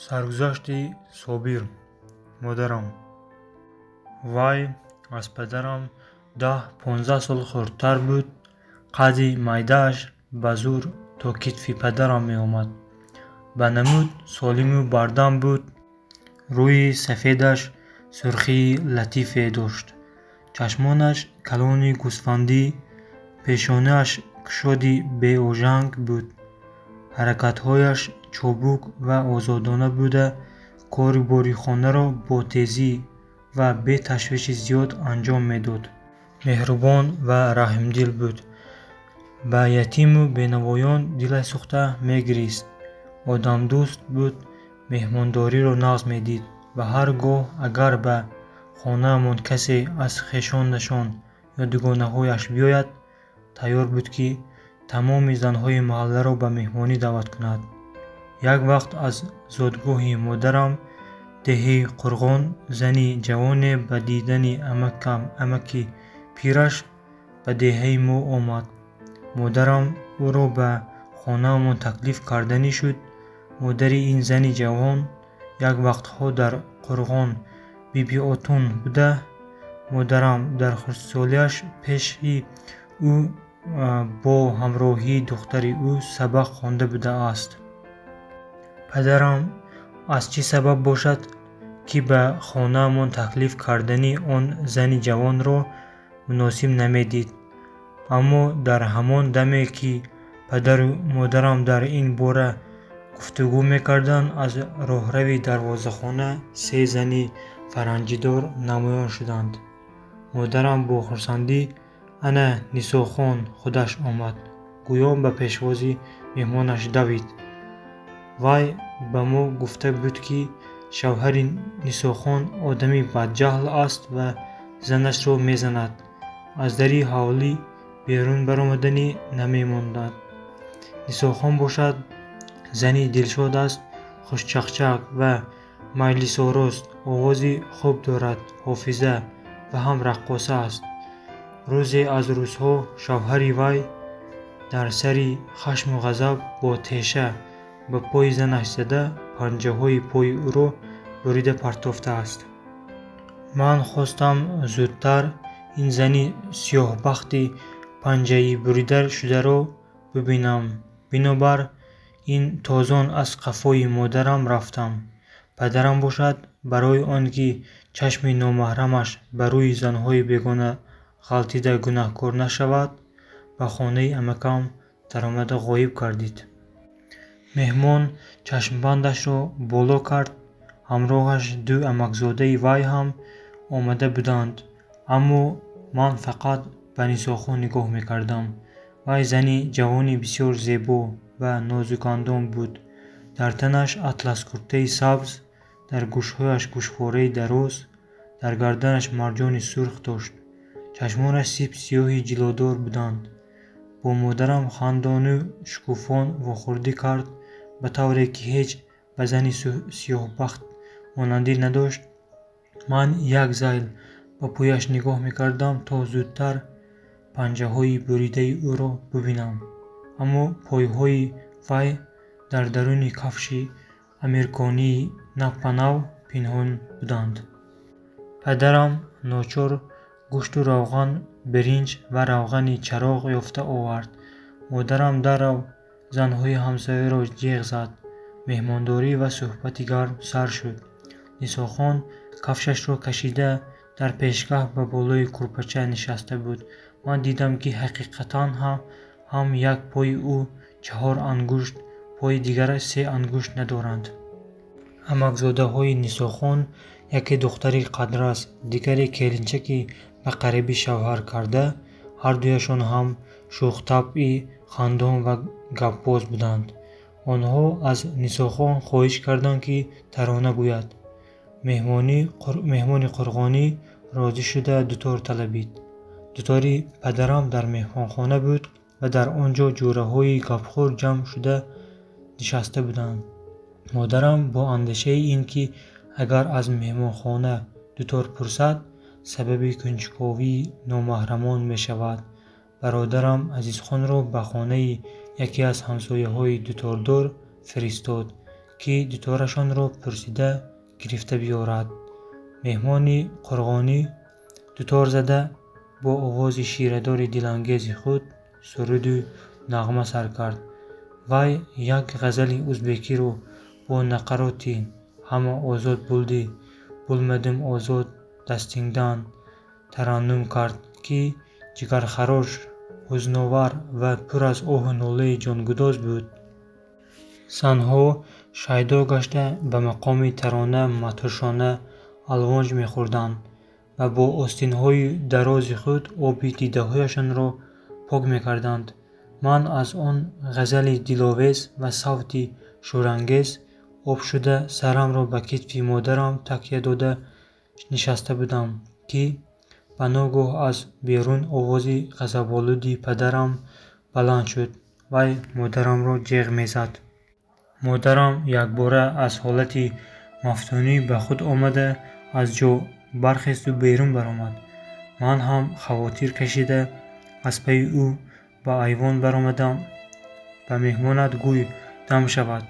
Саргузашти Собир, модарам. Вай аз падарам 10-15 сол хурдтар буд. Қадди майдааш ба зӯр то китфи падарам меомад. Ба намуд солиму бардам буд. Рӯи сафедаш сурхии латифе дошт. Чашмонаш калони гӯсфандӣ, пешонааш кушоди беожанг буд. Ҳаракатҳояш чобук ва озодона буда, кору бори хонаро бо тезӣ ва бе ташвиши зиёд анҷом медод. Меҳрубон ва раҳмдил буд. Ба ятиму бенавоён дилаш сӯхта мегирист. Одамдӯст буд, меҳмондориро нағз медид ва ҳар гоҳ агар ба хонаамон касе аз хешонашон ё дугонаҳояш биёяд, тайёр буд, ки тамоми занҳои маҳалларо ба меҳмонӣ даъват кунад. Як вақт аз зодгоҳи модарам, деҳаи Қурғон, зани ҷавоне ба дидани амаки пираш ба деҳаи мо омад. Модарам ӯро ба хонаамон таклиф карданӣ шуд. Модари ин зани ҷавон як вақтҳо дар Қурғон Бибиотун буда, модарам дар хурдсолиаш пеши ӯ бо ҳамроҳии духтари ӯ сабақ хонда будааст. Падарам аз чӣ сабаб бошад, ки ба хонаамон таклиф кардани он зани ҷавонро муносиб намедид. Аммо дар ҳамон даме, ки падару модарам дар ин бора гуфтугӯ мекарданд, аз роҳрави дарвозахона се зани фаранҷидор намоён шуданд. Модарам бо хурсандӣ: «Ана Нисохон худаш омад», гӯён ба пешвози меҳмонаш давид. Вай ба мо гуфта буд, ки шавҳари Нисохон одами бадҷаҳл аст ва занашро мезанад, аз дари ҳавлӣ берун баромаданӣ намемонад. Нисохон бошад, зани дилшод аст, хушчақчақ ва маҷлисорост, овози хуб дорад, ҳофиза ва ҳам раққоса аст. Рӯзе аз рӯзҳо шавҳари вай дар сари хашму ғазаб бо теша ба пои занаш зада, панҷаҳои пои ӯро бурида партофтааст. Ман хостам зудтар ин зани сиёҳбахти панҷаи бурида шударо бубинам. Бинобар ин тозон аз қафои модарам рафтам. Падарам бошад, барои он ки чашми номаҳрамаш ба рӯи занҳои бегона ғалтида гунаҳкор нашавад, ба хонаи амакам даромада ғоиб гардид. Меҳмон чашмбандашро боло кард. Ҳамроҳаш ду амакзодаи вай ҳам омада буданд. Аммо ман фақат ба Нисохон нигоҳ мекардам. Вай зани ҷавони бисёр зебо ва нозукандом буд. Дар танаш атлас куртаи сабз, дар гӯшҳояш гӯшвораи дароз, дар гарданаш марҷони сурх дошт. Чашмонаш сип сиёҳи ҷилодор буданд. Бо модарам хандону шукуфон вохӯрдӣ кард, ба тавре ки ҳеҷ ба зани сиёҳбахт монандӣ надошт. Ман як зайл ба пояш нигоҳ мекардам, то зудтар панҷаҳои буридаи ӯро бубинам. Аммо пойҳои вай дар даруни кафши амирконии навбанав пинҳон буданд. Падарам ночор гӯшту равған, биринҷ ва равғани чароғ ёфта овард. Модарам даррав занҳои ҳамсояро ҷеғ зад. Меҳмондорӣ ва суҳбати гарм сар шуд. Нисохон кафшашро кашида, дар пешгаҳ ба болои курпача нишаста буд. Ман дидам, ки ҳақиқатан ҳам як пои ӯ чаҳор ангушт, пои дигараш се ангушт надоранд. Амакзодаҳои Нисохон яке духтари қадрас, дигаре келинчаки ба қарибӣ шавҳар карда, ҳардуяшон ҳам шӯхтабъи хандон ва гапбоз буданд. Онҳо аз Нисохон хоҳиш карданд, ки тарона гӯяд. Меҳмони қурғонӣ розӣ шуда, дутор талабид. Дутори падарам дар меҳмонхона буд ва дар он ҷо ҷӯраҳои гапхӯр ҷамъ шуда нишаста буданд. Модарам бо андешаи ин ки агар аз меҳмонхона дутор пурсад, сабаби кунҷковии номаҳрамон мешавад, бародарам Азизхонро ба хонаи яке аз ҳамсояҳои дутордор фиристод, ки дуторашонро пурсида гирифта биёрад. Меҳмони қурғонӣ дутор зада бо овози ширадори дилангези худ суруду нағма сар кард. Вай як ғазали узбекиро бо нақароти «Ҳама озод булди, булмадим озод дастингдан» тараннум кард, ки ҷигархарош, ҳузновар ва пур аз оҳу нолаи ҷонгудоз буд. Занҳо шайдо гашта ба мақоми тарона мадҳушона алвонҷ мехӯрданд ва бо остинҳои дарози худ оби дидаҳояшонро пок мекарданд. Ман аз он ғазали диловез ва савти шӯрангез об шуда сарамро ба китфи модарам такя дода нишаста будам, ки ба ногоҳ аз берун овози ғазаболуди падарам баланд шуд. Вай модарамро ҷеғ мезад. Модарам якбора аз ҳолати мафтунӣ ба худ омада аз ҷо бархесту берун баромад. Ман ҳам хавотир кашида аз пайи ӯ ба айвон баромадам. Ба меҳмонат гӯй дам шавад,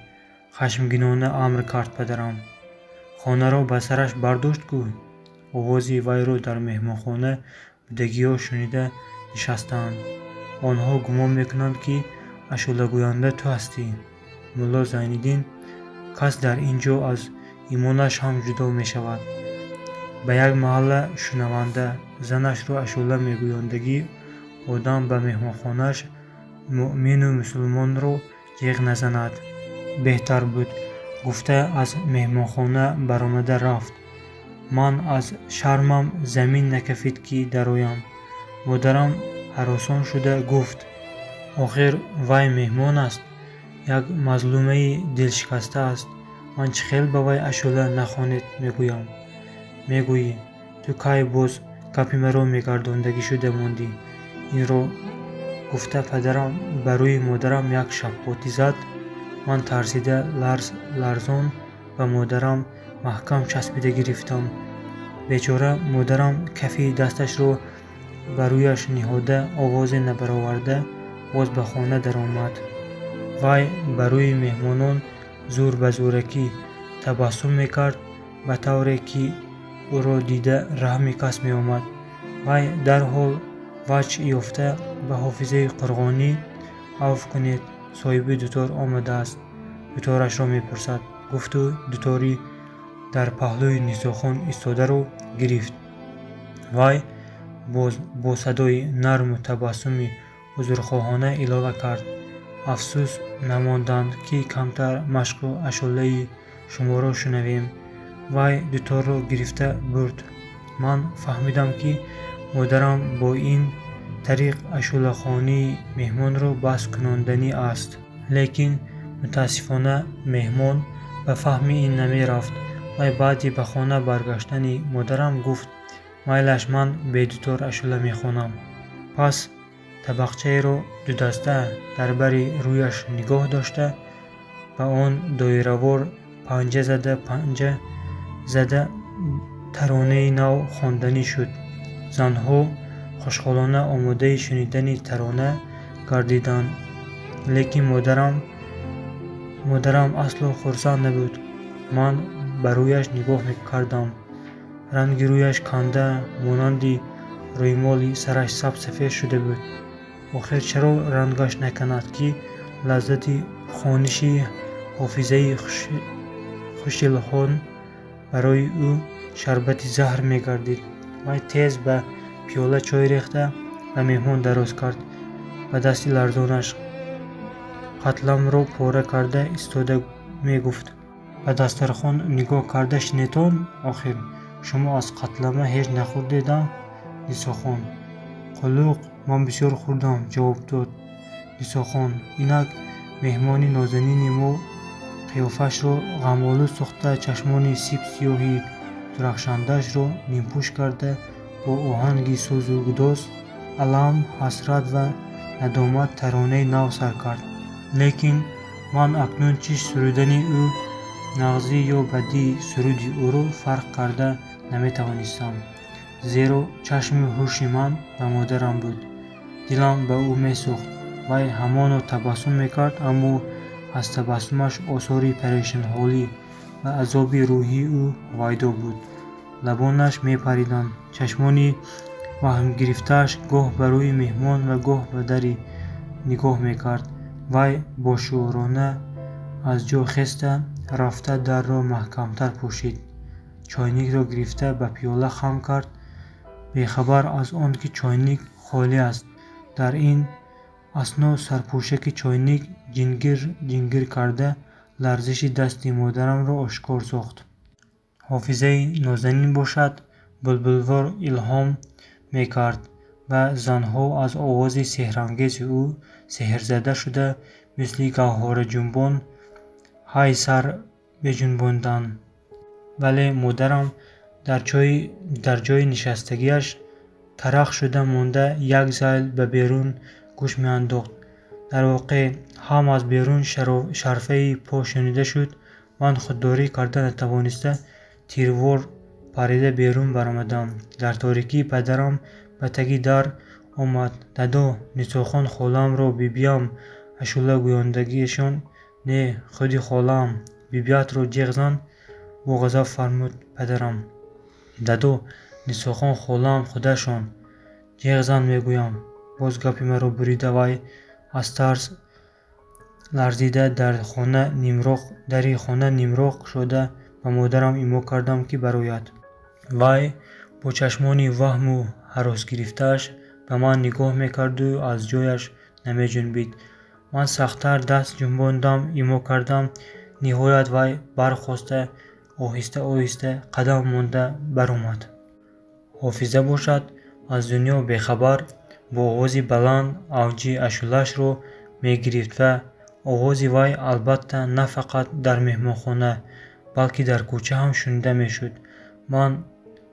хашмгинона амр кард падарам. Хонаро ба сараш бардошт гӯ. Овози вайро дар меҳмонхона будагиҳо шунида нишастаанд. Онҳо гумон мекунанд, ки ашӯлагӯянда ту ҳастӣ. Мулло Зайниддин, кас дар ин ҷо аз имонаш ҳам ҷудо мешавад. Ба як маҳалла шунаванда занашро ашӯла мегӯёндагӣ одам ба меҳмонхонааш муъмину мусулмонро ҷеғ назанад беҳтар буд, гуфта аз меҳмонхона баромада рафт. Ман аз шармам замин накафид, ки дароям. Модарам ҳаросон шуда гуфт: охир вай меҳмон аст, як мазлумаи дилшикаста аст. Ман чӣ хел ба вай ашӯла нахонед мегӯям? Мегӯӣ, ту кай боз гапи маро мегардондагӣ шуда мондӣ? Инро гуфта падарам ба рӯи модарам як шаппотӣ зад. Ман тарсида ларз ларзон ба модарам маҳкам часпида гирифтам. Бечора модарам кафи дасташро ба рӯяш ниҳода овозе набароварда боз ба хона даромад. Вай ба рӯи меҳмонон зӯр ба зӯракӣ табассум мекард, ба тавре ки ӯро дида раҳми кас меомад. Вай дарҳол ваҷ ёфта ба ҳофизаи қурғонӣ: авф кунед, соҳиби дутор омадааст, дуторашро мепурсад, гуфту дутори дар паҳлӯи Нисохон истодаро гирифт. Вай бо садои нарму табассуми узрхоҳона илова кард: афсӯс намонданд, ки камтар машқу ашӯлаи шуморо шунавем. Вай дуторро гирифта бурд. Ман фаҳмидам, ки модарам бо ин тариқ ашӯлахонии меҳмонро бас кунонданӣ аст. Лекин мутаассифона меҳмон ба фаҳми ин намерафт. Вай баъди ба хона баргаштани модарам гуфт: майлаш, ман бе дутор ашӯла мехонам. Пас табақчаеро дудаста дар бари рӯяш нигоҳ дошта ба он доиравор панҷа зада панҷа зада таронаи нав хонданӣ шуд. Занҳо хушҳолона омодаи шунидани тарона гардиданд, лекин модарам асло хурсанд набуд. Ман ба рӯяш нигоҳ кардам. Ранги рӯяш канда монанди рӯймоли сараш саб-сафед шуда буд. Охир чаро рангаш наканад, ки лаззати хониши ҳофизаи хушилҳон барои ӯ шарбати заҳр мегардид. Вай тез ба пиёла чой рехта ба меҳмон дароз кард. Ба дасти ларзонаш қатламро пора карда истода мегуфт: ба дастархон нигоҳ карда шинетон, охир шумо аз қатлама ҳеҷ нахӯрдеда? Нисохон: қулуқ, ман бисёр хӯрдам, ҷавоб дод Нисохон. Инак меҳмони нозанини мо қиёфашро ғамолуд сохта, чашмони сип-сиёҳи дурахшандаашро нимпӯш карда бо оҳанги сӯзу гудоз, алам, ҳасрат ва надомат таронаи нав сар кард. Лекин ман акнун чӣ сурудани ӯ нағзӣ ё бадии суруди ӯро фарқ карда наметавонистам, зеро чашму ҳуши ман ба модарам буд. Дилам ба ӯ месӯхт. Вай ҳамоно табассум мекард, аммо Аз табассумаш осори парешонҳолӣ ва азоби рӯҳии ӯ ҳувайдо буд. Лабонаш мепариданд. Чашмони ваҳмгирифтааш гоҳ ба рӯи меҳмон ва гоҳ ба дари нигоҳ мекард. Вай бошуурона аз ҷо хеста рафта дарро маҳкамтар пӯшид. Чойникро гирифта ба пиёла хам кард, бехабар аз он ки чойник холӣ аст. Дар ин асно сарпӯшаки чойник ҷингир ҷингир карда ларзиши дасти модарамро ошкор сохт. Ҳофизаи нозанин бошад, булбулвор илҳом мекард ва занҳо аз овози сеҳрангези ӯ сеҳрзада шуда, мисли гавҳораҷунбон ҳай сар меҷунбонданд. Вале модарам дар ҷойи нишастагиаш карах шуда монда, як зайл ба берун гӯш меандохт. Дар воқеъ ҳам аз берун шарфаи по шунида шуд. Ман худдорӣ карда натавониста тирвор парида берун баромадам. Дар торикӣ падарам ба таги дар омад. Дадо, Нисохон холаамро бибиям ашӯла гӯёндагиашон не, худи холаам. Бибиятро ҷеғ зан, бо ғазаб фармуд падарам. Дадо, Нисохон холаам худашон. Ҷеғ зан мегӯям. Боз гапи маро бурида вай аз тарс ларзида дари хона нимроҳ кушода ба модарам имо кардам, ки барояд. Вай бо чашмони ваҳму ҳаросгирифтааш ба ман нигоҳ мекарду аз ҷояш намеҷунбид. Ман сахттар даст ҷунбондам, имо кардам. Ниҳоят вай бархоста, оҳиста оҳиста қадам монда баромад. Ҳофиза бошад, аз дунё бехабар бо овози баланд авҷи ашӯлаашро мегирифт ва овози вай албатта на фақат дар меҳмонхона, балки дар кӯча ҳам шунида мешуд. Ман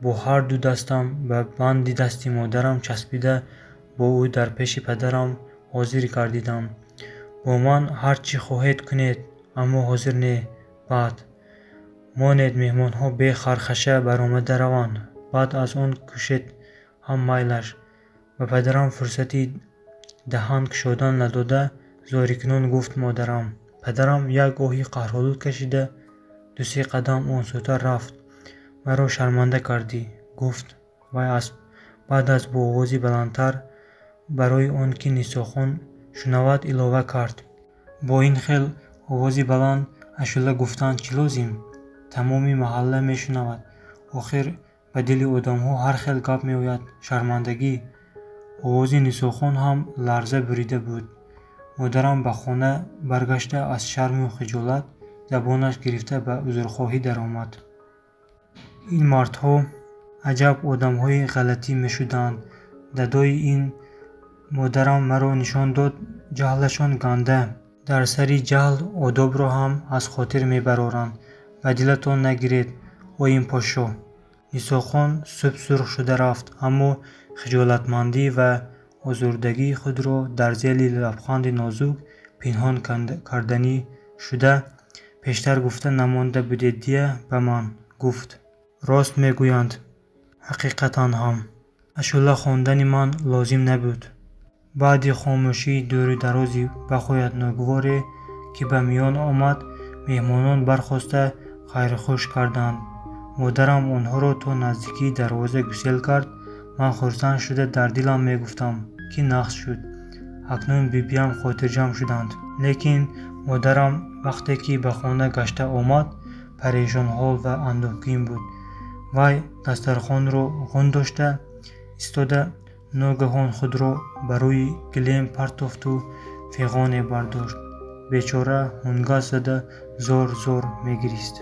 бо ҳар ду дастам ба банди дасти модарам часпида бо ӯ дар пеши падарам ҳозир гардидам. Бо ман ҳар чӣ хоҳед кунед, аммо ҳозир не, баъд. Монед меҳмонҳо бе хархаша баромада раванд, баъд аз он кушед ҳам майлаш. Ба падарам фурсати даҳан кушодан надода, зорикунон гуфт модарам. Падарам як оҳи қаҳролуд кашида ду-се қадам он сӯтар рафт. Маро шарманда кардӣ, гуфт вай баъд аз бо овози баландтар барои он ки Нисохон шунавад илова кард. Бо ин хел овози баланд ашӯла гуфтан чӣ лозим? Тамоми маҳалла мешунавад. Охир ба дили одамҳо ҳар хел гап меояд. Шармандагӣ. Овози Нисохон ҳам ларза бурида буд. Модарам ба хона баргашта аз шарму хиҷолат забонаш гирифта ба узрхоҳӣ даромад. Ин мардҳо аҷаб одамҳои ғалатӣ мешуданд. Дадои ин модарам маро нишон дод, ҷаҳлашон ганда. Дар сари ҷаҳл одобро ҳам аз хотир мебароранд. Ба дилатон нагиред, оим подшоҳ. Нисохон суб-сурх шуда рафт, аммо хиҷолатмандӣ ва озурдагии худро дар зери лабханди нозук пинҳон карданӣ шуда, пештар гуфта намонда будед дия ба ман, гуфт. Рост мегӯянд, ҳақиқатан ҳам. Ашӯла хондани ман лозим набуд. Баъди хомӯшии дуру дарози бақоят ногуворе, ки ба миён омад, меҳмонон бархоста хайрхуш карданд. Модарам онҳоро то наздикии дарвоза гусел кард. Ман хурсанд шуда дар дилам мегуфтам, ки нағз шуд. Акнун бибиям хотирҷамъ шуданд. Лекин модарам вақте ки ба хона гашта омад, парешонҳол ва андӯҳгин буд. Вай дастархонро ғун дошта истода, ногаҳон худро ба рӯи гилем партофту фиғоне бардошт. Бечора ҳунгас зада зор зор мегирист.